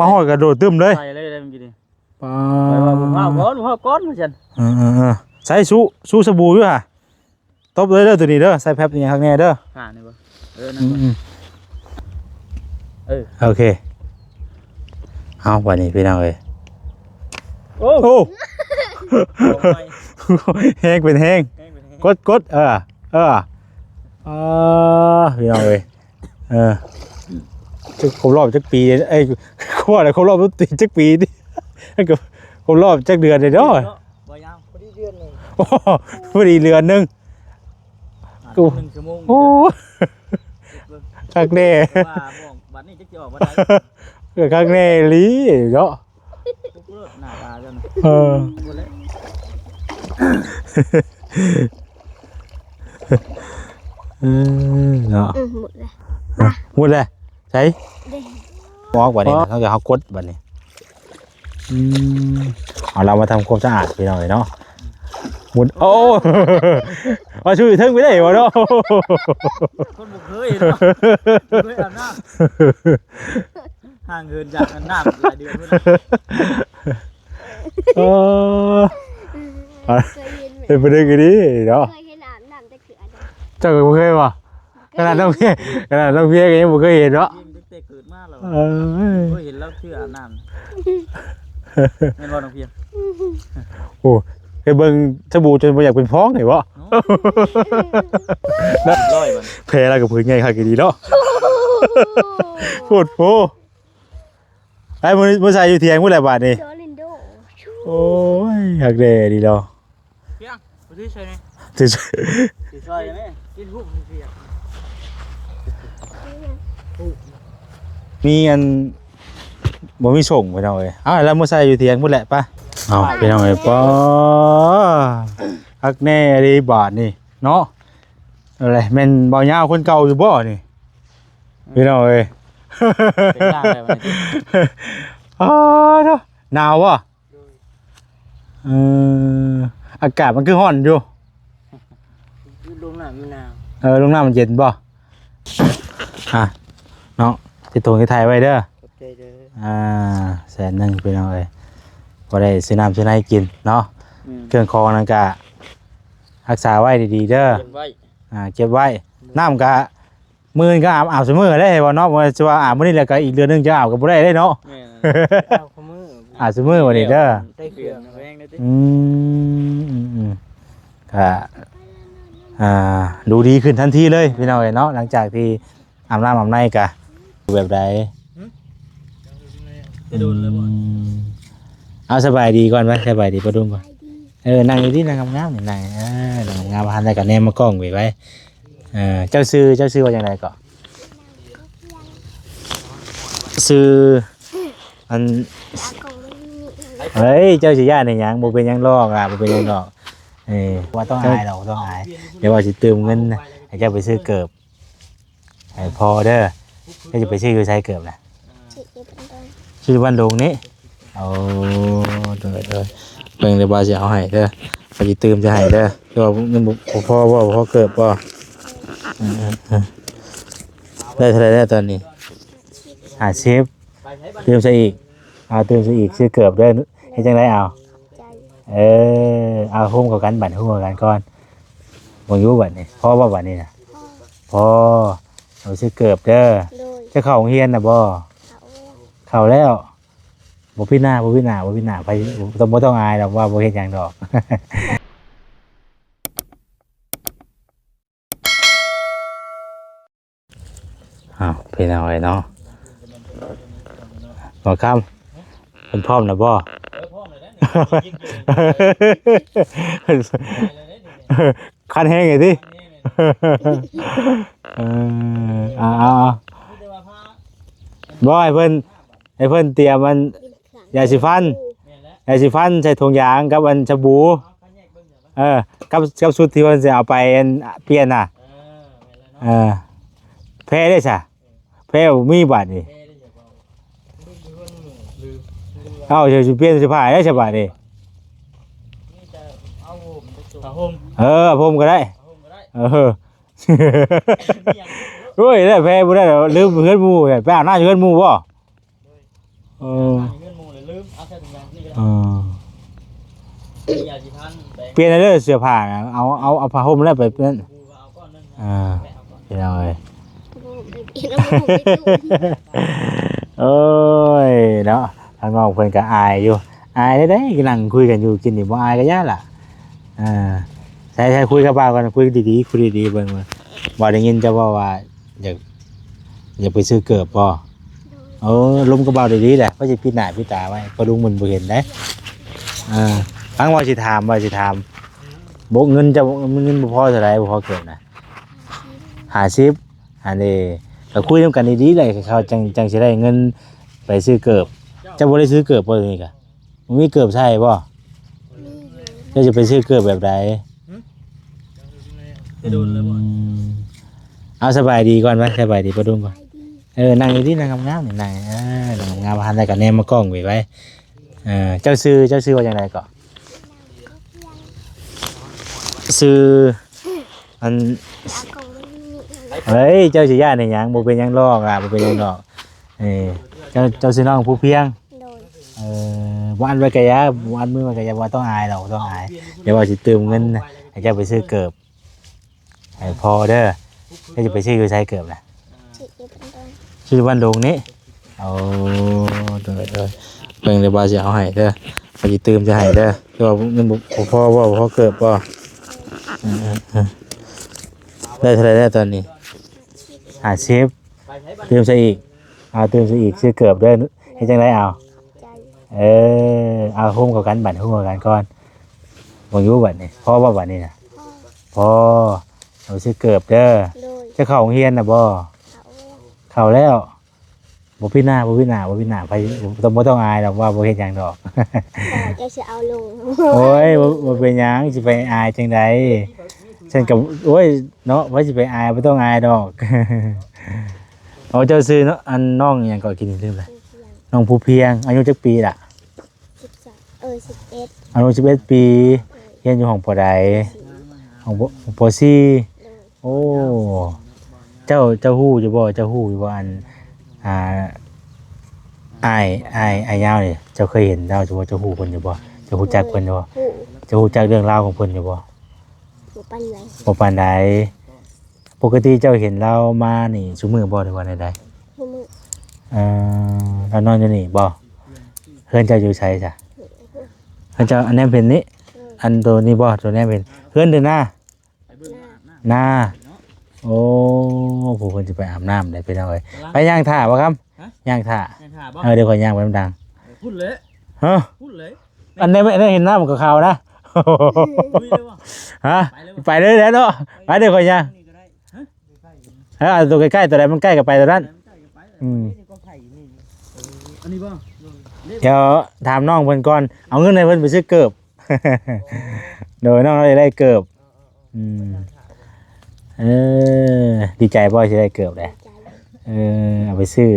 ມາຮອດກະໂດດຕຶ້ມເລີຍ ໃສ່ເລີຍເດ້ມື້ກີ້ນີ້ ປາ ຂ້ອຍວ່າບໍ່ພາວກ່ອນ ບໍ່ພາວກ່ອນວ່າຊັ້ນ ເອີໆໆ ໃສ່ຊູ ຊູສະບູຢູ່ຫະ ຕົບເລີຍເດີໂຕນີ້ເດີ ໃສ່ແຟັບອີຫຍັງຄັກແນ່ເດີ ອ່າ ນີ້ບໍ່ ເອີ ນັ້ນບໍ່ ອືມ ເອີ ໂອເຄ ເອົາ ບາດນີ້ພີ່ນ້ອງເອີຍ ໂອ້ ໂອ້ ແຮງເປັນແຮງ ແຮງເປັນແຮງ ກົດ ກົດ ເອີ ເອີ ອ່າ ພີ່ນ້ອງເອີຍ ເອີ ຈັກຄົບຮອບຈັກປີ ເອີຍ ຄອບ ຄົບຮອບຈັກປີ ຄົບຮອບຈັກເດືອນເດເນາະ ບໍ່ຍາວ ພໍດີເດືອນໜຶ່ງ ໂອ້ ພໍດີເດືອນໜຶ່ງ ອ່າ ໂອ້ ໜຶ່ງຊົ່ວໂມງ ໂອ້ ເບິ່ງ ຄັກແນ່ ວ່າໝ່ອງບັດນີ້ຈັກຊິອອກບັດໃດ ເອີ ຄັກແນ່ອີ່ຫຼີເນາະ ທຸກເລີດໜ້າຕາເຈົ້ານະ ເອີ ບໍ່ແລ້ວ ເອີ ເນາະ ອືມ ໝົດແລ້ວ ໝົດແລ້ວ ໃສ ເດ້ ອອກບັດນີ້ນະ ເຮົາຈະ ເຮົາກົດບັດນີ້ ອືມ ເອົາລາວມາທຳຄວາມສະອາດພີ່ນ້ອງເອີຍເນາະ ໝຸນ ໂອ້ ວ່າຊື່ເທິງໄປໄດ້ບໍ່ເນາະ ຄົນບໍ່ເຄີຍເນາະ ບໍ່ເຄີຍອາບນ້ຳ ຫ່າງເຫີນຈາກອາບນ້ຳຫຼາຍເດືອນພຸ້ນນະ ເອີ ເຄີຍເຫັນ ເປັນໄປໄດ້ກໍດີເນາະ ເຄີຍເຫັນອາບນ້ຳຈັກເທື່ອເດ້ ເຈົ້າກໍບໍ່ເຄີຍບໍ່? ຂະໜາດນ້ອງເພຍ ຂະໜາດນ້ອງເພຍກໍຍັງບໍ່ເຄີຍເຫັນເນາະ ເພຍຕັ້ງແຕ່ເກີດມາແລ້ວ ເອີຍ ບໍ່ເຫັນລາວເທື່ອອາບນ້ຳ ແມ່ນບໍ່ນ້ອງເພຍ? ໂອ້ ໄປເບິ່ງສະບູຈົນບໍ່ຢາກເປັນຟອງນີ້ບໍ່? ໂອ້ ເນາະ ຮ້ອຍມັນ ແພລາວກໍຜືນໃຫຍ່ຄັກອີ່ຫຼີເນາະ ໂພດໂພ ໄປມື້ ມື້ໃສ່ຢູ່ຖຽງພຸ້ນແຫຼະບາດນີ້ ໂດລິນໂດ ໂອ້ຍ ຄັກແດ່ດີເນາະ ພຽງ ໄປຖືໃສ່ແດ່ ຖືໃສ່ ຖືໃສ່ແດ່ ກິນຫຸ້ມເພຍ ມີອັນ ບໍ່ມີສົ່ງພີ່ນ້ອງເອີຍ ເອົາ ແລ້ວມື້ໃສ່ຢູ່ຖຽງພຸ້ນແຫຼະ ໄປ ເອົາ ພີ່ນ້ອງເອີຍ ປ້າ ຄັກແນ່ອີ່ຫຼີບາດນີ້ເນາະ ເອົາແຫຼະ ແມ່ນບ່າວຍາວຄົນເກົ່າຢູ່ບໍ່ນີ້ ພີ່ນ້ອງເອີຍ ເປັນຫຍັງແລ້ວບັດນີ້ ອ້າ ເນາະ ໜາວບໍ່? ໂດຍ ເອີ ອາກາດມັນຄືຮ້ອນຢູ່ ລົງນ້ຳມັນໜາວ ເອີ ລົງນ້ຳມັນເຢັນບໍ່? ອ່ະ ເນາະ ຕິດຖົງຕິດໄຖໄວ້ເດີ ຂອບໃຈເດີ ອ່າ ແສນໜຶ່ງພີ່ນ້ອງເອີຍ ບໍ່ໄດ້ຊື້ນ້ຳຊື້ໃນກິນເນາະ ອືມ ເຄື່ອງຂອງນັ້ນກະຮັກສາໄວ້ດີໆເດີ ເກັບໄວ້ ອ່າ ເກັບໄວ້ ອືມ ນ້ຳກະ ມື້ອື່ນກໍອາບ ອາບຊຸມື້ເດ້ ເຫັນບໍ່ເນາະ ບໍ່ແມ່ນຊິວ່າອາບມື້ນີ້ແລ້ວກໍອີກເດືອນໜຶ່ງຈະອາບກໍບໍ່ໄດ້ເດ້ເນາະ ແມ່ນ ອາບຊຸມື້ ອາບຊຸມື້ບັດນີ້ເດີ ໄດ້ເຄື່ອງແຮງເດ້ຕິ ອືມ ອືມ ອືມ ກໍ ອ່າ ດູດີຂຶ້ນທັນທີເລີຍພີ່ນ້ອງເອີຍເນາະ ຫຼັງຈາກທີ່ອາບນ້ຳອາບໃນກໍແບບໃດ ຫຶ ອືມ ເອົາສະບາຍດີກ່ອນໄວ້ ສະບາຍດີປ້າດຸ້ມກ່ອນ ເອີ ນັ່ງຢູ່ທີ່ ນັ່ງງາມໆນີ້ ນັ່ງ ເອີ ນັ່ງງາມໆ ຫັນແລ້ວກໍແນມມາກ້ອງໄວ້ໄວ້ ເອີ ເຈົ້າຊື່ ເຈົ້າຊື່ວ່າຈັ່ງໃດເກາະ? ຊື່ ອັນ ເອີຍ ເຈົ້າຊິຢ້ານອີຫຍັງ? ບໍ່ເປັນຫຍັງດອກຫຼ້າ ບໍ່ເປັນຫຍັງດອກ ເອີ ບໍ່ຕ້ອງອາຍດອກ ບໍ່ຕ້ອງອາຍ ດຽວວ່າຊິຕື່ມເງິນໃຫ້ເຈົ້າໄປຊື້ເກີບໃຫ້ພໍ່ເດີ ເຈົ້າຊິໄປຊື້ຢູ່ໃສເກີບນະ? ຊື້ຢູ່ບ້ານດົງນີ້ ໂອ້ ໂດຍໆ ເບິ່ງເດີ ບ່າວຊິເອົາໃຫ້ເດີ ບ່າວຊິຕື່ມໃສ່ໃຫ້ເດີ ຄືວ່າຍັງບໍ່ພໍບໍ່ ບໍ່ພໍເກີບບໍ່? ເອີໆ ໄດ້ເທົ່າໃດແລ້ວຕອນນີ້? ຫ້າສິບ ຕື່ມໃສ່ອີກ ເອົາຕື່ມໃສ່ອີກ ຊື້ເກີບເດີ ເຮັດຈັ່ງໃດເອົາ? ເອີ ເອົາໂຮມເຂົ້າກັນ ບັດໂຮມເຂົ້າກັນກ່ອນ ເບິ່ງຢູ່ບັດນີ້ ພໍບໍ່ບັດນີ້ນະ? ພໍ ເອົາຊື້ເກີບເດີ ໂດຍ ຈະເຂົ້າໂຮງຮຽນນະບໍ່? ເຂົ້າ ເຂົ້າແລ້ວ ບໍ່ພິດໜ້າ ບໍ່ພິດໜ້າ ບໍ່ພິດໜ້າ ໄປ ບໍ່ຕ້ອງອາຍດອກ ວ່າບໍ່ເຮັດຫຍັງດອກ ອ້າວ ເປັນຫຍັງເນາະ ບ່າວຄຳ ເພິ່ນພ້ອມແລ້ວບໍ່? ຄັນແຮງຢູ່ຕິ ເອີ ເອົາໆໆ ບໍ່ ໃຫ້ເພິ່ນ ໃຫ້ເພິ່ນຕຽມອັນ ຢາສີຟັນ ຢາສີຟັນໃສ່ຖົງຢາງກັບອັນສະບູ ເອີ ກັບ ກັບຊຸດທີ່ເພິ່ນຊິເອົາໄປອັນປ່ຽນນະ ເອີ ແພເດ້ຊະ ແພບໍ່ມີບາດນີ້ ເອົ້າ ຊິປ່ຽນເສື້ອຜ້າໄດ້ຊະບາດນີ້ ເອີ ຜ້າຫົ່ມກໍໄດ້ ເອີ ໂອ້ຍ ໄດ້ແພບໍ່ໄດ້ດອກ ລືມເຮືອນໝູ່ ໄປອາບນ້ຳຢູ່ເຮືອນໝູ່ບໍ່? ເອີ ປ່ຽນເດີເສື້ອຜ້ານະ ເອົາ ເອົາ ເອົາຜ້າຫົ່ມແລ້ວໄປນັ້ນ ອ່າ ພີ່ນ້ອງເອີຍ ໂອ້ຍເນາະ ທາງນ້ອງເພິ່ນກໍອາຍຢູ່ ອາຍໄດ້ໆ ນັ່ງຄຸຍກັນຢູ່ກິນນີ້ ບໍ່ອາຍກໍຢ່າລະ ອ່າ ໃສ່ ໃສ່ ຄຸຍກັບບ່າວກ່ອນ ຄຸຍດີໆ ຄຸຍດີໆ ເບິ່ງ ເບິ່ງ ບ່າວໄດ້ຍິນເຈົ້າເວົ້າວ່າ ຢາກ ຢາກໄປຊື້ເກີບບໍ່? ໂດຍ ເອີ ລົມກັບບ່າວດີໆແຫຼະ ເພິ່ນຊິປິດໜ້າປິດຕາໄວ້ ພໍ່ລຸງເພິ່ນບໍ່ເຫັນເດ້ ອ່າ ຟັງ ວ່າຊິຖາມ ວ່າຊິຖາມ ບໍ່ ເງິນເຈົ້າ ເງິນບໍ່ພໍເທົ່າໃດ ບໍ່ພໍເກີບນະ? ຫ້າສິບ ອັນນີ້ ກໍຄຸຍນຳກັນດີໆແຫຼະ ເຂົາຈັ່ງ ຈັ່ງຊິໄດ້ເງິນໄປຊື້ເກີບ ເຈົ້າບໍ່ໄດ້ຊື້ເກີບບໍ່ນີ້ກະ? ບໍ່ມີເກີບໃສ່ບໍ່? ມີຢູ່ ເຈົ້າຈະໄປຊື້ເກີບແບບໃດ? ອືມ ເອົາ ສະບາຍດີກ່ອນໄວ້ ສະບາຍດີປ້າດຸ້ມກ່ອນ ສະບາຍດີ ເອີ ນັ່ງຢູ່ທີ່ ນັ່ງງາມໆນີ້ ນັ່ງ ເອີ ນັ່ງງາມໆ ຫັນແລ້ວກໍແນມມາກ້ອງໄວໆ ເອີ ເຈົ້າຊື່ ເຈົ້າຊື່ວ່າຈັ່ງໃດເກາະ? ຊື່ ອັນ ເອີຍ ເຈົ້າຊິຢ້ານອີຫຍັງ? ບໍ່ເປັນຫຍັງດອກຫຼ້າ ບໍ່ເປັນຫຍັງດອກ ເອີ ເຈົ້າ ເຈົ້າຊື່ນ້ອງພູພຽງ ໂດຍ ເອີ ບໍ່ອັນໄວ້ກະຢ່າ ບໍ່ອັນມືໄວ້ກະຢ່າ ບໍ່ຕ້ອງອາຍດອກ ບໍ່ຕ້ອງອາຍ ດຽວວ່າຊິຕື່ມເງິນໃຫ້ເຈົ້າໄປຊື້ເກີບໃຫ້ພໍ່ເດີ ເຈົ້າຊິໄປຊື້ຢູ່ໃສເກີບນະ? ຊື້ຢູ່ບ້ານດົງ ຊື້ຢູ່ບ້ານດົງນີ້ ໂອ້ ໂດຍໆ ເບິ່ງເດີ ບ່າວຊິເອົາໃຫ້ເດີ ຂ້ອຍຊິຕື່ມໃສ່ໃຫ້ເດີ ແຕ່ວ່າເງິນບໍ່ ບໍ່ພໍບໍ່? ບໍ່ພໍເກີບບໍ່? ເອີໆ ໄດ້ເທົ່າໃດແລ້ວຕອນນີ້? ຫ້າສິບ ຕື່ມໃສ່ອີກ ເອົາ ຕື່ມໃສ່ອີກ ຊື້ເກີບເດີ ເຮັດຈັ່ງໃດເອົາ? ໃຈ ເອີ ເອົາ ໂຮມເຂົ້າກັນ ບັດໂຮມເຂົ້າກັນກ່ອນ ເບິ່ງຢູ່ບັດນີ້ ພໍບໍ່ບັດນີ້ນະ? ພໍ ພໍ ເອົາ ຊື້ເກີບເດີ ໂດຍ ເຈົ້າເຂົ້າໂຮງຮຽນນະບໍ່? ເຂົ້າ ເຂົ້າແລ້ວ ບໍ່ປິດໜ້າ ບໍ່ປິດໜ້າ ບໍ່ປິດໜ້າ ໃຜ ບໍ່ຕ້ອງ ບໍ່ຕ້ອງອາຍດອກວ່າບໍ່ເຮັດຫຍັງດອກ ເຈົ້າຊິເອົາລົງ ໂອ້ຍ ບໍ່ ບໍ່ເປັນຫຍັງ ຊິໄປອາຍຈັ່ງໃດ ຊັ້ນກໍ ໂອ້ຍ ເນາະ ໃຜຊິໄປອາຍ ບໍ່ຕ້ອງອາຍດອກ ເອົາ ເຈົ້າຊື່ເນາະ ອັນ ນ້ອງຫຍັງເກາະ ກິນລືມລະ ນ້ອງພູພຽງ ອາຍຸຈັກປີລະ? ສິບສາມ ເອີ ສິບເອັດ ອາຍຸສິບເອັດປີ ຮຽນຢູ່ຫ້ອງ ປ.ໃດ? ຫ້ອງ ປ.ສີ່ ໂອ້ ເຈົ້າ ເຈົ້າຮູ້ຢູ່ບໍ່ ເຈົ້າຮູ້ຢູ່ບໍ່ ອັນ ອ່າ ອ້າຍ ອ້າຍ ອ້າຍຍາວນີ້ ເຈົ້າເຄີຍເຫັນລາວຢູ່ບໍ່ ເຈົ້າຮູ້ເພິ່ນຢູ່ບໍ່ ເຈົ້າຮູ້ຈັກເພິ່ນຢູ່ບໍ່? ຮູ້ ເຈົ້າຮູ້ຈັກເລື່ອງລາວຂອງເພິ່ນຢູ່ບໍ່? ບໍ່ປານໃດ ບໍ່ປານໃດ ປົກກະຕິເຈົ້າເຫັນລາວມານີ້ຊຸມື້ບໍ່ ຫຼືວ່າແນວໃດ? ຊຸມື້ ເອີ ລາວນອນຢູ່ນີ້ບໍ່? ເຮືອນເຈົ້າຢູ່ໃສຊະ? ເຮືອນເຈົ້າ ອັນແນມເຫັນນີ້ ເອີ ອັນໂຕນີ້ບໍ່ ໂຕແນມເຫັນ ເຮືອນ ຫຼື ນາ? ນາ ນາ ໂອ້ ຜູ້ເພິ່ນຊິໄປອາບນ້ຳໄດ໋ພີ່ນ້ອງເອີຍ ໄປຍ່າງຖ້າບໍ່ຄຳ? ຍ່າງຖ້າ ຍ່າງຖ້າບໍ່? ເອີ ດຽວຂ້ອຍຍ່າງໄປນຳທາງ ພຸ້ນເລີຍ ຮະ ພຸ້ນເລີຍ ອັນໃດ ອັນໃດເຫັນນ້ຳຂາວໆນະ ຮະ ໄປເລີຍແຫຼະເນາະ ໄປເດີຂ້ອຍຍ່າງ ເອີ ເອົາໂຕໃກ້ໆ ໂຕໃດມັນໃກ້ກໍໄປໂຕນັ້ນ ອືມ ດຽວຖາມນ້ອງເພິ່ນກ່ອນ ເອົາເງິນໃຫ້ເພິ່ນໄປຊື້ເກີບ ໂດຍ ນ້ອງເຮົາຈະໄດ້ເກີບ ອືມ ເອີ ດີໃຈບໍ່ ຊິໄດ້ເກີບເດ້? ດີໃຈ ເອີ ເອົາໄປຊື້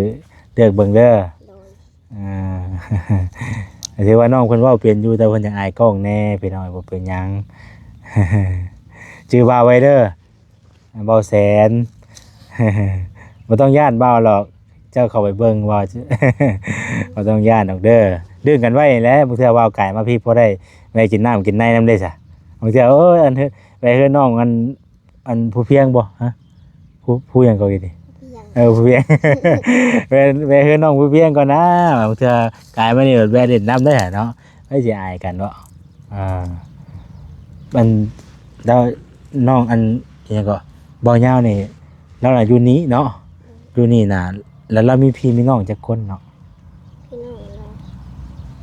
ເລືອກເບິ່ງເດີ ໂດຍ ອ່າ ຖືວ່ານ້ອງເພິ່ນເວົ້າເປັນຢູ່ ແຕ່ເພິ່ນຍັງອາຍກ້ອງແດ່ພີ່ນ້ອງ ບໍ່ເປັນຫຍັງ ຈື່ບ່າວໄວ້ເດີ ບ່າວແສນ ບໍ່ຕ້ອງຢ້ານບ່າວດອກ ເຈົ້າເຂົ້າໄປເບິ່ງວ່າ ບໍ່ຕ້ອງຢ້ານດອກເດີ ດຶງກັນໄວ້ແຫຼະ ບາງເທື່ອບ່າວກາຍມາພີ້ ພໍໄດ້ແວ່ກິນນ້ຳກິນໃນນຳເດ້ຊະ ບາງເທື່ອ ເອີຍ ອັນ ແວ່ເຮືອນນ້ອງ ອັນ ອັນ ພູພຽງບໍ່ ຮະ ພູ ພູຫຍັງກໍອີກນີ້ ເອີ ພູພຽງ ແວ່ ແວ່ເຮືອນນ້ອງພູພຽງກ່ອນນະ ບາງເທື່ອກາຍມານີ້ແວ່ຫຼິ້ນນຳໄດ້ເນາະ ໃຜຊິອາຍກັນເນາະ ອ່າ ອັນ ແລ້ວນ້ອງ ອັນ ອີຫຍັງກໍ ບ່າວຍາວນີ້ ລາວນະຢູ່ນີ້ເນາະ ຢູ່ນີ້ນະ ແລ້ວລາວມີພີ່ມີນ້ອງຈັກຄົນເນາະ? ພີ່ນ້ອງລາວ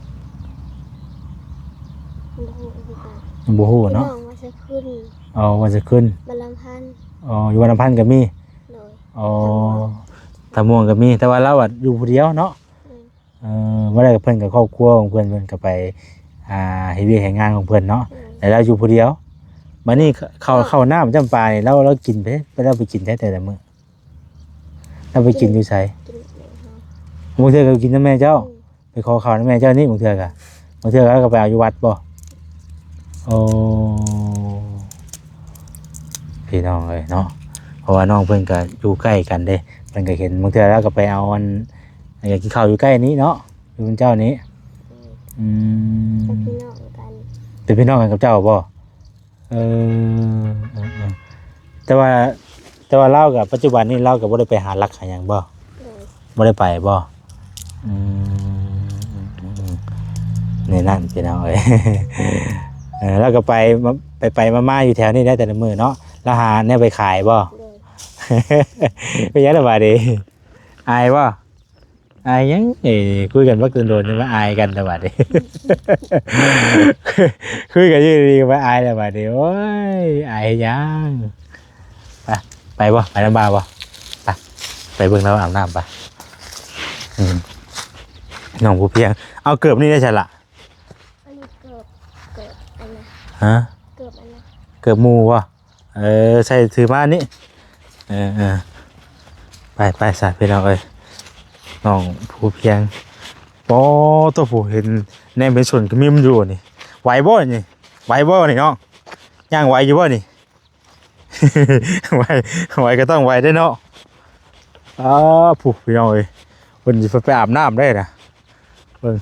ບໍ່ຮູ້ຄືກັນ ຍັງບໍ່ຮູ້ເນາະ ພີ່ນ້ອງວ່າຊິຂຶ້ນ ອໍ ວ່າຊິຂຶ້ນ ບ້ານລຳພັນ ອໍ ຢູ່ບ້ານລຳພັນກໍມີ ໂດຍ ອໍ ທ່າມ່ວງກໍມີ ແຕ່ວ່າລາວອະຢູ່ຜູ້ດຽວເນາະ ໂດຍ ເອີ ບໍ່ໄດ້ ເພິ່ນກັບຄອບຄົວຂອງເພິ່ນ ເພິ່ນກໍໄປ ອ່າ ເຮັດວຽກເຮັດງານຂອງເພິ່ນເນາະ ອືມ ແລ້ວລາວຢູ່ຜູ້ດຽວ ບາດນີ້ເຂົ້າ ເຂົ້າ ເຂົ້ານ້ຳຈຳປານີ້ ລາວ ລາວກິນໄປ ລາວໄປກິນໃສແຕ່ລະມື້? ລາວໄປກິນຢູ່ໃສ? ກິນຢູ່ເຮືອນເຮົາ ບາງເທື່ອກໍກິນນຳແມ່ເຈົ້າ ອືມ ໄປຂໍເຂົ້ານຳແມ່ເຈົ້ານີ້ ບາງເທື່ອກໍ ບາງເທື່ອລາວກໍໄປເອົາຢູ່ວັດບໍ່? ໂອ້ ພີ່ນ້ອງເອີຍເນາະ ເພາະວ່ານ້ອງເພິ່ນກໍຢູ່ໃກ້ກັນເດ້ ເພິ່ນກໍເຫັນ ບາງເທື່ອລາວກໍໄປເອົາອັນ ກິນເຂົ້າຢູ່ໃກ້ນີ້ເນາະ ຢູ່ເຈົ້ານີ້ ອືມ ເປັນພີ່ນ້ອງກັນ ເປັນພີ່ນ້ອງກັນກັບເຈົ້າບໍ່? ເອີ ເອີ ເອີ ແຕ່ວ່າ ແຕ່ວ່າລາວກໍ ປັດຈຸບັນນີ້ລາວກໍບໍ່ໄດ້ໄປຫາຫຼັກຫາຫຍັງບໍ່? ໂດຍ ບໍ່ໄດ້ໄປບໍ່? ອືມ ອືມ ອືມ ນີ້ນັ້ນພີ່ນ້ອງເອີຍ ເອີ ລາວກໍໄປມາ ໄປໆມາໆຢູ່ແຖວນີ້ໄດ້ແຕ່ລະມື້ເນາະ ລາວຫາແນວໄປຂາຍບໍ່? ໂດຍ ເປັນຫຍັງລະບາດນີ້ ອາຍບໍ່? ອາຍຫຍັງ ເອີ ຄຸຍກັນບັກໂດນໆ ຍັງມາອາຍກັນແລ້ວບາດນີ້ ຄຸຍກັນຢູ່ດີໆ ມາອາຍແລ້ວບາດນີ້ ໂອ້ຍ ອາຍຫຍັງ ໄປ ໄປບໍ່? ໄປນຳບ່າວບໍ່? ໄປ ໄປເບິ່ງລາວອາບນ້ຳໄປ ອືມ ນ້ອງຜູ້ພຽງ ເອົາເກີບນີ້ໄດ້ໃສລະ? ອັນນີ້ເກີບ ເກີບອັນນັ້ນ ຮະ? ເກີບອັນນັ້ນ ເກີບໝູ່ບໍ່? ເອີ ໃສ່ຖືມານີ້ ເອີ ເອີ ໄປ ໄປຊະພີ່ນ້ອງເອີຍ ນ້ອງພູພຽງ ປອໂຕ ຜູ້ເຫັນ ແນມເຫັນສົ້ນຂະມິມຢູ່ນີ້ ໄຫວບໍ່ນີ້? ໄຫວບໍ່ນີ້ນ້ອງ? ຍ່າງໄຫວຢູ່ບໍ່ນີ້? ໄຫວ ໄຫວກໍຕ້ອງໄຫວເດ້ເນາະ ອ້າ ຜູ້ ພີ່ນ້ອງເອີຍ ເພິ່ນຊິໄປອາບນ້ຳໄດ້ນະ ເບິ່ງ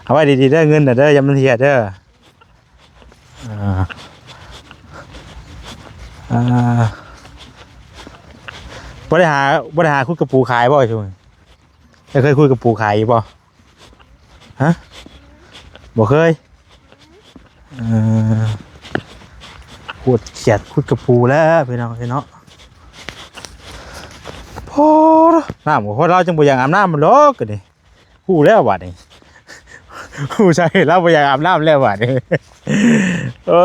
ເອົາໄວ້ດີໆເດີ ເງິນນະເດີ ຢ່າມັນເຫຍເດີ ອ່າ ອ່າ ບໍ່ໄດ້ຫາ ບໍ່ໄດ້ຫາຂຸດກະປູຂາຍບໍ່ຊ່ວງນີ້? ເຈົ້າເຄີຍຂຸດກະປູຂາຍຢູ່ບໍ່? ຮະ? ບໍ່ເຄີຍ? ເອີ ຂູດຂຽດຂຸດກະປູແລ້ວພີ່ນ້ອງເອີຍເນາະ ໂອ້ ນ້ຳ ຄົນລາວຈັ່ງບໍ່ຢາກອາບນ້ຳດອກ ກະນີ້ ຮູ້ແລ້ວບາດນີ້ ຮູ້ສາເຫດລາວບໍ່ຢາກອາບນ້ຳແລ້ວບາດນີ້ ເອີ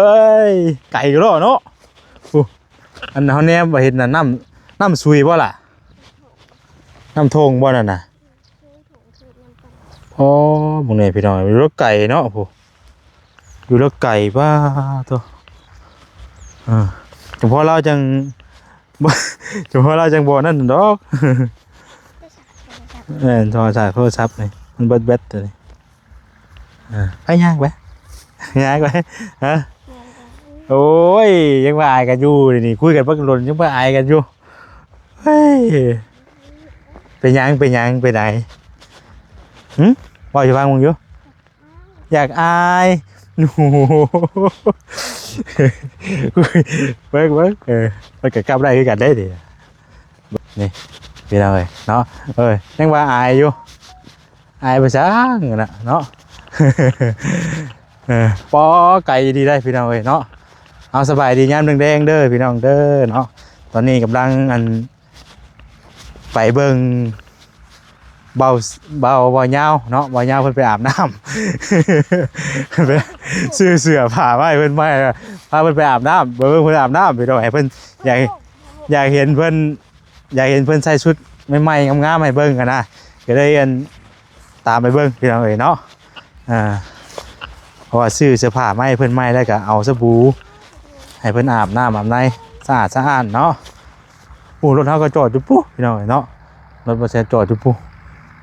ຍ ໄກກະເນາະ ໂອ້ ອັນເຮົາແນມບໍ່ເຫັນນະ ນ້ຳ ນ້ຳຊຸຍບໍ່ລະ? ນ້ຳທົ່ງບໍ່ນັ້ນນະ? ອໍ ເບິ່ງແດ່ພີ່ນ້ອງ ຢູ່ເລິກໄກເນາະ ຜູ້ ຢູ່ເລິກໄກ ປາໂຕ ເອີ ເພາະລາວຈັ່ງ ບໍ່ ເພາະລາວຈັ່ງບໍ່ນັ້ນດອກ ແມ່ນ ໂທລະສັບ ໂທລະສັບນີ້ ມັນເບິດແບັດໂຕນີ້ ເອີ ໄປ ຍ່າງໄປ ຍ່າງໄປ ຮະ ໂອ້ຍ ຍັງວ່າອາຍກັນຢູ່ ດຽວນີ້ຄຸຍກັນບັກດົນ ຍັງວ່າອາຍກັນຢູ່ ເຮີ້ຍ ເປັນຫຍັງ ເປັນຫຍັງ ເປັນໃດ? ຫຶ? ເວົ້າຢູ່ຟັງເບິ່ງຢູ່ ຢາກອາຍ ໂອ້ໂຫ ເບິ່ງ ເບິ່ງ ເອີ ມັນກໍກັບໄດ້ຄືກັນເດ້ນີ້ ນີ້ ພີ່ນ້ອງເອີຍເນາະ ເອີ ຍັງວ່າອາຍຢູ່ ອາຍໄປສັງນະເນາະ ເອີ ປໍ ໄກດີໄດ໋ພີ່ນ້ອງເອີຍເນາະ ເອົາ ສະບາຍດີຍາມແລງໆເດີພີ່ນ້ອງເດີເນາະ ຕອນນີ້ກຳລັງ ອັນ ໄປເບິ່ງ ເບົາ ເບົາ ເບົາຍາວເນາະ ເບົາຍາວເພິ່ນໄປອາບນ້ຳ ຊື້ເສື້ອຜ້າມາໃຫ້ເພິ່ນໃໝ່ ພາເພິ່ນໄປອາບນ້ຳ ໄປເບິ່ງເພິ່ນອາບນ້ຳ ພີ່ນ້ອງ ໃຫ້ເພິ່ນ ຢາກ ຢາກເຫັນເພິ່ນ ຢາກເຫັນເພິ່ນໃສ່ຊຸດໃໝ່ໆງາມໆໃຫ້ເບິ່ງຫັ້ນນະ ກໍເລີຍ ອັນ ຕາມໄປເບິ່ງພີ່ນ້ອງເອີຍເນາະ ອ່າ ເພາະວ່າຊື້ເສື້ອຜ້າມາໃຫ້ເພິ່ນໃໝ່ ແລ້ວກໍເອົາສະບູໃຫ້ເພິ່ນອາບນ້ຳອາບໃນສະອາດສະອ້ານເນາະ ໂອ້ ລົດເຮົາກໍຈອດຢູ່ພຸ້ນພີ່ນ້ອງເອີຍເນາະ ລົດບໍ່ແຊບຈອດຢູ່ພຸ້ນ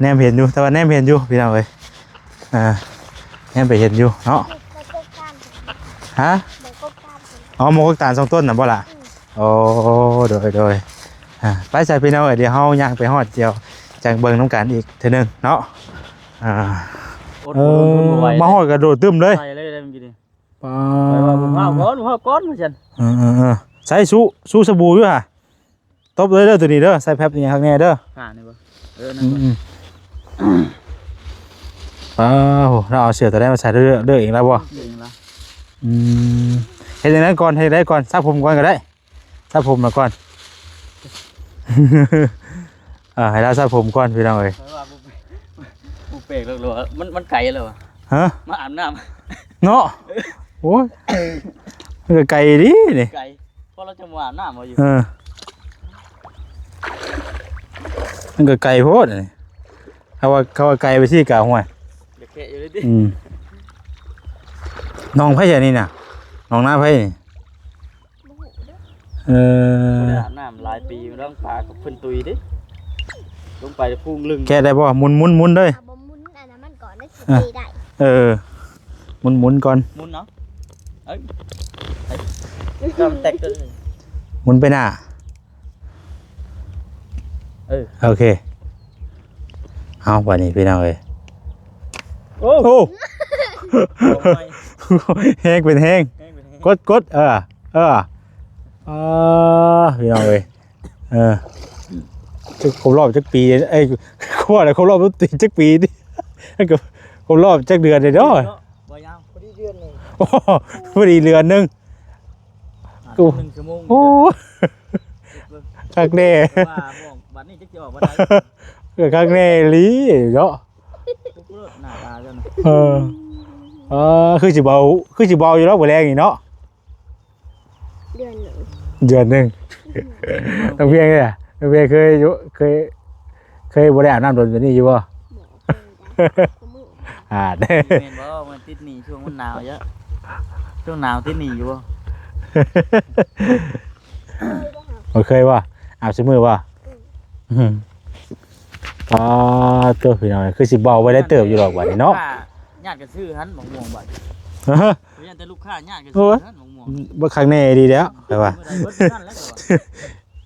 ແນມເຫັນຢູ່ ແຕ່ວ່າແນມເຫັນຢູ່ພີ່ນ້ອງເອີຍ ອ່າ ແນມໄປເຫັນຢູ່ເນາະ ຮະ ໝາກກົກຕານສອງຕົ້ນນະບໍ່ລະ? ໂອ້ ໂດຍ ໂດຍ ອ່າ ໄປຊະພີ່ນ້ອງເອີຍ ດຽວເຮົາຍ່າງໄປຮອດ ດຽວຈັ່ງເບິ່ງນຳກັນອີກເທື່ອໜຶ່ງເນາະ ອ່າ ເອີ ມາຮອດກະໂດດຕຶ້ມເລີຍ ໃສ່ເລີຍເດ້ມື້ກີ້ນີ້ ປາ ຂ້ອຍວ່າບໍ່ພາວກ່ອນ ບໍ່ພາວກ່ອນວ່າຊັ້ນ ເອີໆໆ ໃສ່ຊຸ ຊຸສະບູຢູ່ຫະ ຕົບເລີຍເດີ ໂຕນີ້ເດີ ໃສ່ແຟັບອີຫຍັງຄັກແນ່ເດີ ອ່າ ນີ້ບໍ່ ເອີ ນັ້ນບໍ່ ອືມໆ ປາ ໂຫ ລາວເອົາເສື້ອໂຕໃດມາໃສ່ ເລືອກເອງລະບໍ່? ເລືອກເອງລະ ອືມ ເຮັດຈັ່ງໃດກ່ອນ ເຮັດໃດກ່ອນ ສະຜົມກ່ອນກໍໄດ້ ສະຜົມມາກ່ອນ ເອີ ໃຫ້ລາວສະຜົມກ່ອນພີ່ນ້ອງເອີຍ ຂ້ອຍວ່າບໍ່ ບໍ່ແປກດອກ ຫຼືວ່າມັນ ມັນໄກແລ້ວຫວາ ຮະ ມາອາບນ້ຳເນາະ ໂອ້ຍ ມັນກໍໄກດີນີ້ ໄກ ເພາະລາວຈະມາອາບນ້ຳເອົາຢູ່ ເອີ ມັນກໍໄກໂພດນີ້ ເຂົາວ່າ ເຂົາວ່າໄກໄປຊີ້ກະຫ້ວຍ ເດັກແຄະຢູ່ເລີຍຕິ ອືມ ໜອງໃຜອັນນີ້ນະ ໜອງນາໃຜນີ້? ບໍ່ຮູ້ເດີ ເອີ ບໍ່ໄດ້ອາບນ້ຳຫຼາຍປີ ລອງປາກັບເພິ່ນຕຸຍເດ້ ລົງໄປແລ້ວພຸງລຶ້ງ ແຄະໄດ້ບໍ່? ໝຸນໆໆເດີ ເອົາບໍ່ໝຸນອັນນັ້ນມັນກ່ອນໄດ້ ຊິຕີໄດ້ ເອີ ໝຸນໆກ່ອນ ໝຸນເນາະ ເອີ ກໍແຕກເກີນ ໝຸນໄປໜ້າ ເອີ ໂອເຄ ເອົາ ບາດນີ້ພີ່ນ້ອງເອີຍ ໂອ້ ໂອ້ ແຮງເປັນແຮງ ແຮງເປັນແຮງ ກົດ ກົດ ເອີ ເອີ ເອີ ພີ່ນ້ອງເອີຍ ເອີ ຄົບຮອບຈັກປີ ເອີຍ ຄົບຮອບ ຄົບຮອບຈັກປີ ຄົບຮອບຈັກເດືອນເດເນາະ ບໍ່ຍາວ ພໍດີເດືອນໜຶ່ງ ໂອ້ ພໍດີເດືອນໜຶ່ງ ອ່າ ໂອ້ ໜຶ່ງຊົ່ວໂມງ ໂອ້ ຄັກແນ່ ວ່າບາດນີ້ຈັກຊິອອກບໍ່ໄດ້ ກໍຄັກແນ່ອີ່ຫຼີເນາະ ທຸກໂລດໜ້າຕາເຈົ້ານະ ເອີ ເອີ ຄືຊິເບົາ ຄືຊິເບົາຢູ່ດອກມື້ແລງນີ້ເນາະ ເດືອນໜຶ່ງ ເດືອນໜຶ່ງ ອືມ ນ້ອງພຽງເດ້ ນ້ອງພຽງເຄີຍຢູ່ ເຄີຍ ເຄີຍບໍ່ໄດ້ອາບນ້ຳດົນປານນີ້ຢູ່ບໍ່? ບໍ່ເຄີຍ ອ່າ ແມ່ນບໍ່? ມັນຕິດໜີ່ ຊ່ວງມັນໜາວເຍາະ ຊ່ວງໜາວຕິດໜີ່ຢູ່ບໍ່? ບໍ່ເຄີຍບໍ່? ອາບຊຸມື້ບໍ່? ອືມ ອືມ ອໍ ໂຕ ພີ່ນ້ອງ ຄືຊິເບົາໄວ້ໄດ້ເຕີບຢູ່ດອກບາດນີ້ເນາະ ຍາດກັນຊື້ຫັ້ນ ໝາກມ່ວງບາດ ຮະ ຢ້ານແຕ່ລູກຄ້າຍາດກັນຊື້ຫັ້ນ ໝາກມ່ວງ ບໍ່ຄັກແນ່ດີແລ້ວ ແຕ່ວ່າ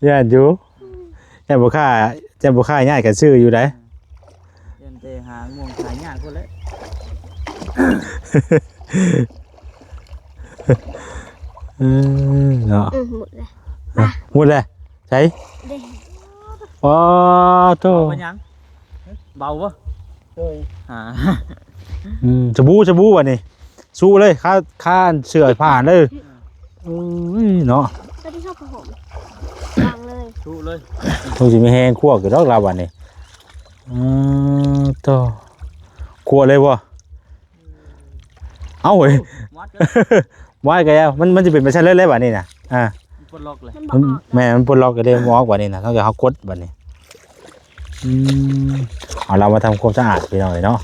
ຢ້ານຢູ່ ຢ້ານບໍ່ຄ້າ ຢ້ານບໍ່ຄ້າຍາດກັນຊື້ຢູ່ໃດ ຢ້ານແຕ່ຫາມ່ວງຂາຍຍາກພຸ້ນແຫຼະ ເອີ ເນາະ ອືມ ໝົດແລ້ວ ໝົດແລ້ວ ໃສ ເດ້ ອໍ ໂຕ ເອົາໄປຫຍັງ? ເບົາບໍ່? ໂດຍ ອ່າ ອືມ ສະບູ ສະບູ ບາດນີ້ ຊຸເລີຍ ຄາ ຄາເສື້ອຜ້າເລີຍ ອືມ ໂອ້ຍ ເນາະ ຕົວທີ່ຊອບຜ້າຫົ່ມ ວາງເລີຍ ຊຸເລີຍ ຄົງຊິມີແຮງຄວກຢູ່ດອກລາວບາດນີ້ ອືມ ໂຕ ຄວກເລີຍບໍ່? ເອົ້າເວີຍ ມັດກໍ ມັດກໍແລ້ວ ມັນ ມັນຈະເປັນໄປຊັ້ນເລີຍແຫຼະບາດນີ້ນະ ອ່າ ມັນປົດລັອກເລີຍ ມັນບໍ່ອອກ ແມ່ນ ມັນປົດລັອກກໍເດ້ບໍ່ອອກບາດນີ້ນະ ຕ້ອງໃຫ້ເຮົາກົດບາດນີ້ ອືມ ເອົາລາວມາທຳຄວາມສະອາດພີ່ນ້ອງເອີຍເນາະ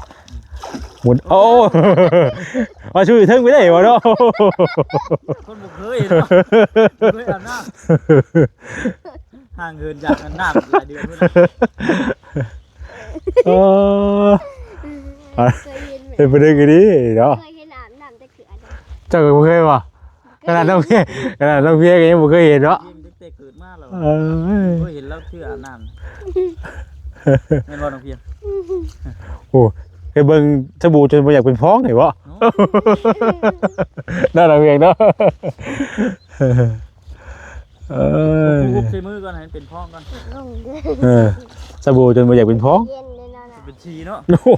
ໝຸນ ໂອ້ ວ່າຊຸຢູ່ເທິງໄປໄດ້ບໍ່ເນາະ ຄົນບໍ່ເຄີຍເນາະ ບໍ່ເຄີຍອາບນ້ຳ ຫ່າງເຫີນຈາກອາບນ້ຳຫຼາຍເດືອນພຸ້ນນະ ເອີ ອືມ ເອີ ເຄີຍເຫັນ ເປັນປະເດັນກໍດີເນາະ ເຄີຍເຫັນອາບນ້ຳຈັກເທື່ອ ເຈົ້າກໍບໍ່ເຄີຍບໍ່? ຂະໜາດນ້ອງເພຍ ຂະໜາດນ້ອງເພຍກໍຍັງບໍ່ເຄີຍເຫັນເນາະ ເພຍຕັ້ງແຕ່ເກີດມາແລ້ວ ເອີ ບໍ່ເຫັນລາວເທື່ອອາບນ້ຳ ແມ່ນບໍ່ນ້ອງເພຍ? ໂອ້ ໄປເບິ່ງສະບູຈົນບໍ່ຢາກເປັນຟອງນີ້ບໍ່? ໂອ້ ເນາະ ນ້ອງເພຍເນາະ ເອີ ໃສ່ມືກ່ອນ ໃຫ້ມັນເປັນຟອງກ່ອນ ເອີ ສະບູຈົນບໍ່ຢາກເປັນຟອງ ເປັນສີເນາະ ໂອ້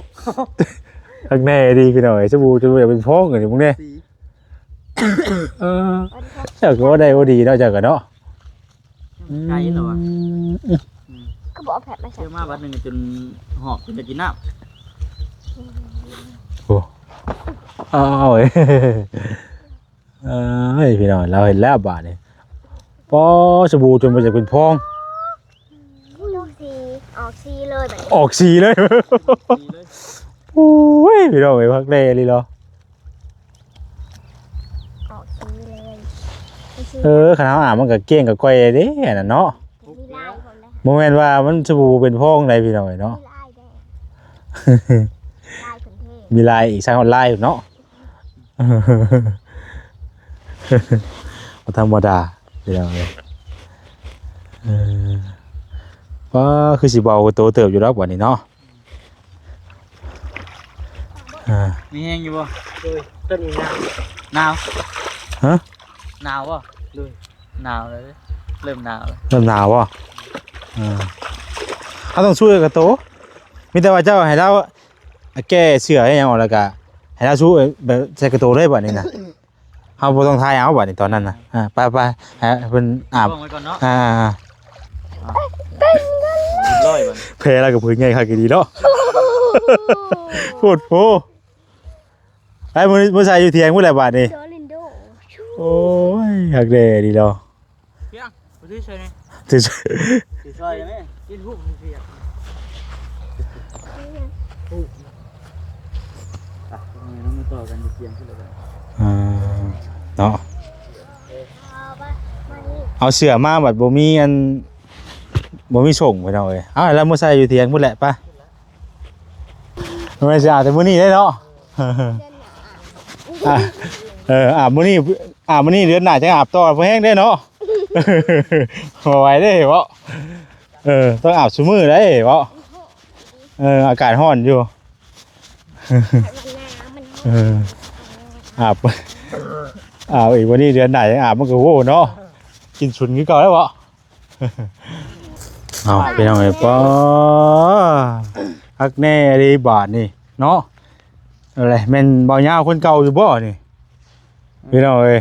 ຄັກແນ່ດີພີ່ນ້ອງເອີຍ ສະບູຈົນບໍ່ຢາກເປັນຟອງ ອັນນີ້ເບິ່ງແນ່ ເອີ ເຈົ້າກໍບໍ່ໄດ້ບໍ່ດີເນາະ ເຈົ້າກໍເນາະ ໄກແລ້ວວ່າ ອືມ ອືມ ກໍບໍ່ເອົາແພັດມາໃສ່ ເຈົ້າມາບັດໜຶ່ງຈົນຫອບ ຈົນຢາກກິນນ້ຳ ໂອ້ ເອົາ ເອີຍ ເອີຍ ພີ່ນ້ອງ ລາວເຫັນແລ້ວບາດນີ້ ປໍ ສະບູຈົນບໍ່ຢາກເປັນຟອງ ອອກສີ ອອກສີເລີຍບາດນີ້ ອອກສີເລີຍ ສີເລີຍ ໂອ້ຍ ພີ່ນ້ອງເອີຍ ຄັກແນ່ອີ່ຫຼີເນາະ ອອກສີເລີຍ ເອີ ຄັນເຮົາອາບມັນກໍກ້ຽງກໍກ່ອຍເດ້ ອັນນັ້ນເນາະ ມີລາຍພ້ອມເດ້ ບໍ່ແມ່ນວ່າມັນສະບູເປັນຟອງໃດພີ່ນ້ອງເອີຍເນາະ ມີລາຍເດ້ ລາຍເພິ່ນເທ່ ມີລາຍອີກ ສ້າງຮອດລາຍເນາະ ບໍ່ທຳມະດາພີ່ນ້ອງເອີຍ ເອີ ປ້າ ຄືຊິເບົາໂຕເຕີບຢູ່ດອກບາດນີ້ເນາະ ອ່າ ມີແຮງຢູ່ບໍ່? ໂດຍ ຕອນນີ້ໜາວ ໜາວ ຮະ? ໜາວບໍ່? ໂດຍ ໜາວແລ້ວເດ້ ເລີ່ມໜາວແລ້ວ ເລີ່ມໜາວບໍ່? ເອີ ເຮົາຕ້ອງຊຸໃສ່ກະໂຕ ມີແຕ່ວ່າເຈົ້າໃຫ້ລາວ ແກ້ເສື້ອໃຫ້ຫຍັງອອກ ແລ້ວກະໃຫ້ລາວຊຸແບບໃສ່ກະໂຕເລີຍບາດນີ້ນະ ເຮົາບໍ່ຕ້ອງຖ່າຍເອົາບາດນີ້ຕອນນັ້ນນະ ອ່າ ໄປໆ ໃຫ້ເພິ່ນອາບ ອ່າ ເປັນກັນ ແພລາວກໍຜືນໃຫຍ່ຄັກອີ່ຫຼີເນາະ ໂພດໂພ ໄປ ມື້ ມື້ໃສ່ຢູ່ຖຽງພຸ້ນແຫຼະບາດນີ້ ໂອ້ຍ ຄັກແດ່ດີເນາະ ພຽງ ໄປຊື້ໃສ່ນີ້ ຊື້ໃສ່ ຊື້ໃສ່ໄດ້ແມ່ ກິນຫຸ້ມພຽງ ຫຸ້ມ ອ່ະ ເຮົາມາຕໍ່ກັນຢູ່ຖຽງພຸ້ນແຫຼະ ອ່າ ເນາະ ເອົາເສື້ອມາບັດບໍ່ມີອັນ ບໍ່ມີສົ່ງ ພີ່ນ້ອງເອີຍ ເອົາ ໃຫ້ລາວມາໃສ່ຢູ່ຖຽງພຸ້ນແຫຼະ ໄປ ແມ່ນຊິອາບແຕ່ມື້ນີ້ໄດ້ເນາະ ອ່າ ເອີ ອາບມື້ນີ້ ອາບມື້ນີ້ ເດືອນໜ້າຈັ່ງອາບຕໍ່ ພໍແຮງເດ້ເນາະ ບໍ່ໄຫວເດ້ເບາະ ເອີ ຕ້ອງອາບຊຸມື້ໄດ້ເບາະ ເອີ ອາກາດຮ້ອນຢູ່ ໃຫ້ມັນໜາວ ມັນຮ້ອນ ເອີ ອາບ ອາບອີກ ວັນນີ້ເດືອນໜ້າຍັງອາບ ມັນກໍໂຫເນາະ ກິນຊຸນຄືເກົ່າແລ້ວເບາະ. ເອົາ ພີ່ນ້ອງເອີຍ ປ້າ ຄັກແນ່ເລີຍບາດນີ້ເນາະ. ເອົາແຫຼະ ແມ່ນເບົາຍາວຄົນເກົ່າຢູ່ບໍ່ນີ້ ພີ່ນ້ອງເອີຍ?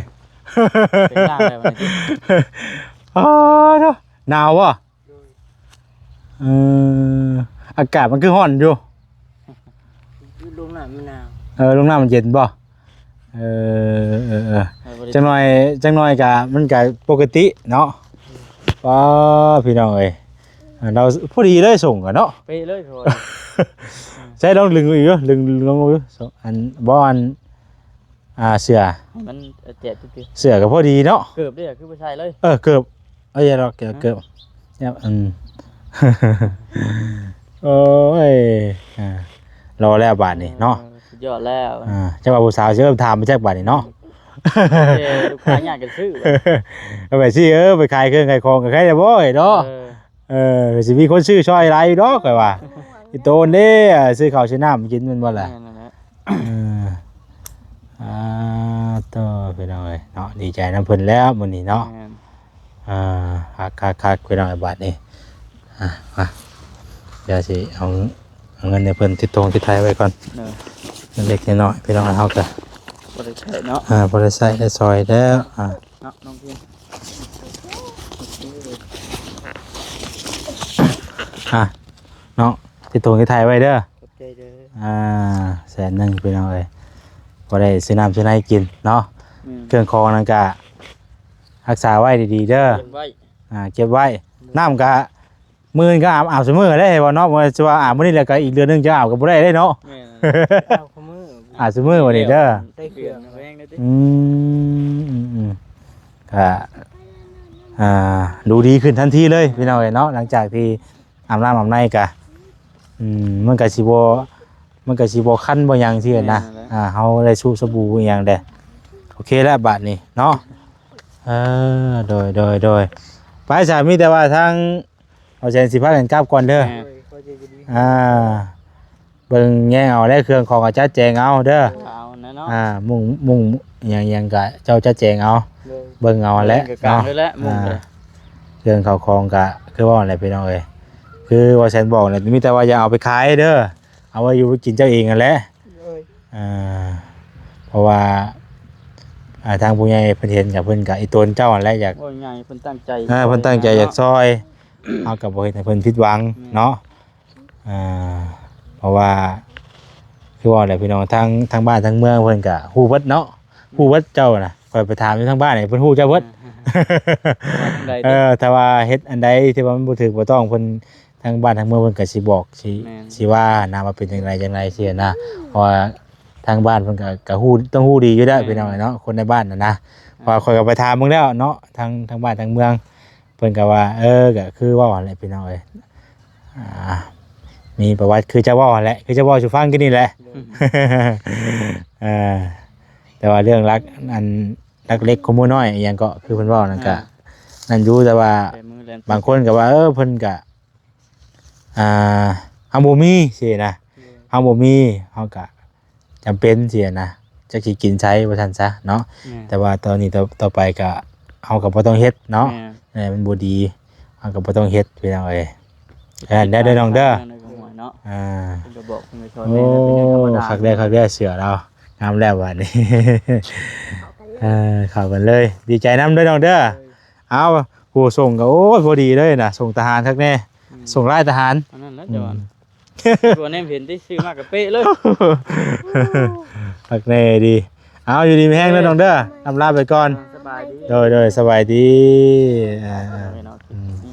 ເປັນຫຍັງແລ້ວບັດນີ້? ອ້າ ເນາະ ໜາວບໍ່? ເອີ ອາກາດມັນຄືຮ້ອນຢູ່ ລົງນ້ຳມັນໜາວ ເອີ ລົງນ້ຳມັນເຢັນບໍ່? ເອີ ເອີ ເອີ ເອີ ບໍ່ໄດ້ ຈັກໜ່ອຍ ຈັກໜ່ອຍກະ ມັນກະປົກກະຕິເນາະ. ປ້າ ພີ່ນ້ອງເອີຍ ລາວພໍດີເລີຍ ສົ່ງກັນເນາະ ເປະເລີຍ ໃຊ້ລອງດຶງອີກຢູ່ ດຶງ ດຶງລົງຢູ່ ອັນ ບໍ່ ອັນ ອ່າ ເສື້ອ ໃຫ້ມັນແຈດຕິດໆ ເສື້ອກໍພໍດີເນາະ ເກີບເດ້ ຄືບໍ່ໃສ່ເລີຍ ເອີ ເກີບ ເອີ ຢ່າດອກ ເກີບ ເກີບ ອືມ ໂອ້ຍ ອ່າ ລໍແລ້ວບາດນີ້ເນາະ ສຸດຍອດແລ້ວ ອ່າ ຈັກວ່າຜູ້ສາວຊິເອີ້ນຖາມມາຈັກບາດນີ້ເນາະ ເອີ ລູກຄ້າຍາກກັນຊື້ ເອົາໄປຊິ ເອີ ໄປຂາຍເຄື່ອງຂາຍຂອງກໍຂາຍໄດ້ບໍ່ເນາະ ເອີ ເອີ ຊິມີຄົນຊື້ຊ່ອຍຫຼາຍຢູ່ດອກຂ້ອຍວ່າ ອີໂຕນເດ້ ຊື້ເຂົ້າຊື້ນ້ຳກິນແມ່ນບໍ່ລະ ແມ່ນແລ້ວ ເອີ ອ່າ ໂຕ ພີ່ນ້ອງເອີຍເນາະ ດີໃຈນຳເພິ່ນແລ້ວມື້ນີ້ເນາະ ແມ່ນ ອ່າ ຄັກໆໆ ພີ່ນ້ອງເອີຍ ບາດນີ້ ອ່າ ມາ ດຽວຊິເອົາ ເອົາເງິນໃຫ້ເພິ່ນຕິດຖົງຕິດໄຖໄວ້ກ່ອນ ເອີ ເລັກໆນ້ອຍໆ ພີ່ນ້ອງເອີຍ ເຮົາກໍ ບໍ່ໄດ້ໃຊ້ເນາະ ອ່າ ບໍ່ໄດ້ໃຊ້ໄດ້ຊ່ອຍແລ້ວ ອ່າ ເນາະ ນ້ອງເພງ ອ່າ ເນາະ ຕິດຖົງຕິດໄຖໄວ້ເດີ ຂອບໃຈເດີ ອ່າ ແສນໜຶ່ງ ພີ່ນ້ອງເອີຍ ພໍໄດ້ຊື້ນ້ຳຊື້ໃນກິນເນາະ ອືມ ເຄື່ອງຂອງນັ້ນກະຮັກສາໄວ້ດີໆເດີ ເກັບໄວ້ ອ່າ ເກັບໄວ້ ອືມ ນ້ຳກະ ມື້ອື່ນກໍອາບ ອາບຊຸມື້ເດ້ ເຫັນບໍ່ເນາະ ບໍ່ແມ່ນຊິວ່າອາບມື້ນີ້ແລ້ວກໍອີກເດືອນໜຶ່ງຈະອາບກໍບໍ່ໄດ້ເດ້ເນາະ ແມ່ນ ອາບຊຸມື້ ອາບຊຸມື້ບັດນີ້ເດີ ໃສ່ເຄື່ອງແຮງເດ້ຕິ ອືມ ອືມໆ ກໍ ອ່າ ດູດີຂຶ້ນທັນທີເລີຍ ພີ່ນ້ອງເອີຍເນາະ ຫຼັງຈາກທີ່ອາບນ້ຳອາບໃນກໍ ອືມ ມັນກໍຊິບໍ່ ມັນກໍຊິບໍ່ຄັນບໍ່ຫຍັງຊີ້ນະ ແມ່ນແຫຼະ ອ່າ ເຮົາໄດ້ຊຸສະບູອີ່ຫຍັງແດ່ ໂອເຄແລ້ວບາດນີ້ເນາະ ເອີ ໂດຍ ໂດຍ ໂດຍ ໄປຊະ ມີແຕ່ວ່າທາງ ເອົາແສນຊິພາກັນກັບກ່ອນເດີ ແມ່ນ ອ່າ ເບິ່ງແຍງເອົາແຫຼະ ເຄື່ອງຂອງກໍຈັດແຈງເອົາເດີ ເອົາແຫຼະເນາະ ອ່າ ມຸ້ງ ມຸ້ງຫຍັງ ຫຍັງກໍເຈົ້າຈັດແຈງເອົາ ໂດຍ ເບິ່ງເອົາແຫຼະ ເບິ່ງກາງ ເນາະ ເລີຍແຫຼະ ມຸ້ງ ອ່າ ເລີຍ ເຄື່ອງເຂົ້າຂອງກໍຄືເວົ້າແຫຼະ ພີ່ນ້ອງເອີຍ ຄືວ່າແສນບອກແຫຼະ ມີແຕ່ວ່າຢ່າເອົາໄປຂາຍເດີ ເອົາໄວ້ຢູ່ໄວ້ກິນເຈົ້າເອງຫັ້ນແຫຼະ ໂດຍ ອ່າ ເພາະວ່າ ອ່າ ທາງຜູ້ໃຫຍ່ເພິ່ນເຫັນກໍ ເພິ່ນກໍອີ່ຕົນເຈົ້າຫັ້ນແຫຼະ ຢາກ ໂອ້ຍ ໃຫຍ່ເພິ່ນຕັ້ງໃຈ ເອີ ເພິ່ນຕັ້ງໃຈຢາກຊ່ອຍ ເຮົາກໍບໍ່ເຮັດໃຫ້ເພິ່ນຜິດຫວັງ ແມ່ນ ເນາະ ອ່າ ເພາະວ່າ ຄືວ່າແຫຼະ ພີ່ນ້ອງ ທາງ ທາງບ້ານທາງເມືອງເພິ່ນກໍຮູ້ເບິດເນາະ ຮູ້ເບິດເຈົ້ານະ ຂ້ອຍໄປຖາມຢູ່ທາງບ້ານນີ້ ເພິ່ນຮູ້ເຈົ້າເບິດ ອ່າ ວ່າຈັ່ງໃດ ເອີ ຖ້າວ່າເຮັດອັນໃດທີ່ວ່າມັນບໍ່ຖືກບໍ່ຕ້ອງ ເພິ່ນ ທາງບ້ານທາງເມືອງເພິ່ນກໍຊິບອກ ຊິ ແມ່ນ ຊິວ່ານະ ວ່າເປັນຈັ່ງໃດຈັ່ງໃດຊີ້ນະ ເພາະວ່າທາງບ້ານເພິ່ນກໍ ກໍຮູ້ ຕ້ອງຮູ້ດີຢູ່ແລ້ວ ແມ່ນ ພີ່ນ້ອງເອີຍເນາະ ຄົນໃນບ້ານຫັ້ນນະ ອ່າ ເພາະວ່າຂ້ອຍກໍໄປຖາມເບິ່ງແລ້ວເນາະ ທາງ ທາງບ້ານທາງເມືອງ ເພິ່ນກໍວ່າ ເອີ ກໍຄືເວົ້າຫັ້ນແຫຼະ ພີ່ນ້ອງເອີຍ ອ່າ ມີປະຫວັດຄືເຈົ້າເວົ້າຫັ້ນແຫຼະ ຄືເຈົ້າເວົ້າສູ່ຟັງກີ້ນີ້ແຫຼະ ໂດຍ ເອີ ແຕ່ວ່າເລື່ອງລັກ ອັນ ລັກເລັກຂະໂມຍນ້ອຍອີ່ຫຍັງເກາະ ຄືເພິ່ນເວົ້ານັ້ນກະ ອ່າ ນັ້ນຢູ່ ແຕ່ວ່າ ແຕ່ມື້ແລງ ບາງຄົນກໍວ່າ ເອີ ເພິ່ນກະ ອ່າ ເຮົາບໍ່ມີຊີ້ນະ ໂດຍ ເຮົາບໍ່ມີ ເຮົາກະຈຳເປັນຊີ້ນະ ຈັກຊິກິນໃສວ່າຊັ້ນຊະເນາະ ແມ່ນ ແຕ່ວ່າຕອນນີ້ຕໍ່ ຕໍ່ໄປກະ ເຮົາກໍບໍ່ຕ້ອງເຮັດເນາະ ແມ່ນ ເອີ ມັນບໍ່ດີ ເຮົາກໍບໍ່ຕ້ອງເຮັດ ພີ່ນ້ອງເອີຍ ເອີ ແລ້ວເດີນ້ອງເດີ ເອີ ອ່າ ເພິ່ນກໍບອກ ເພິ່ນກໍສອນແດ່ ໂອ້ ເປັນເລື່ອງທຳມະດາ ຄັກແດ່ ຄັກແດ່ ເສື້ອລາວ ງາມແລ້ວບາດນີ້ ເອີ ເຂົ້າກັນເລີຍ ດີໃຈນຳເດີນ້ອງເດີ ເອີ ເອົາ ຜູ້ສົ່ງກໍ ໂອ້ຍ ພໍດີເລີຍນະ ສົ່ງທະຫານຄັກແນ່ ອືມ ສົ່ງລາຍທະຫານ ອັນນັ້ນແຫຼະ ອືມ ເຈົ້າ ຕົວະແນມເຫັນຕິ ຊື້ມາກໍເປະເລີຍ ຄັກແນ່ດີ ເອົາ ຢູ່ດີມີແຮງເດີນ້ອງເດີ ອຳລາໄປກ່ອນ ສະບາຍດີ ໂດຍ ໂດຍ ສະບາຍດີ ອ່າ ເອີ ເນາະ ອືມ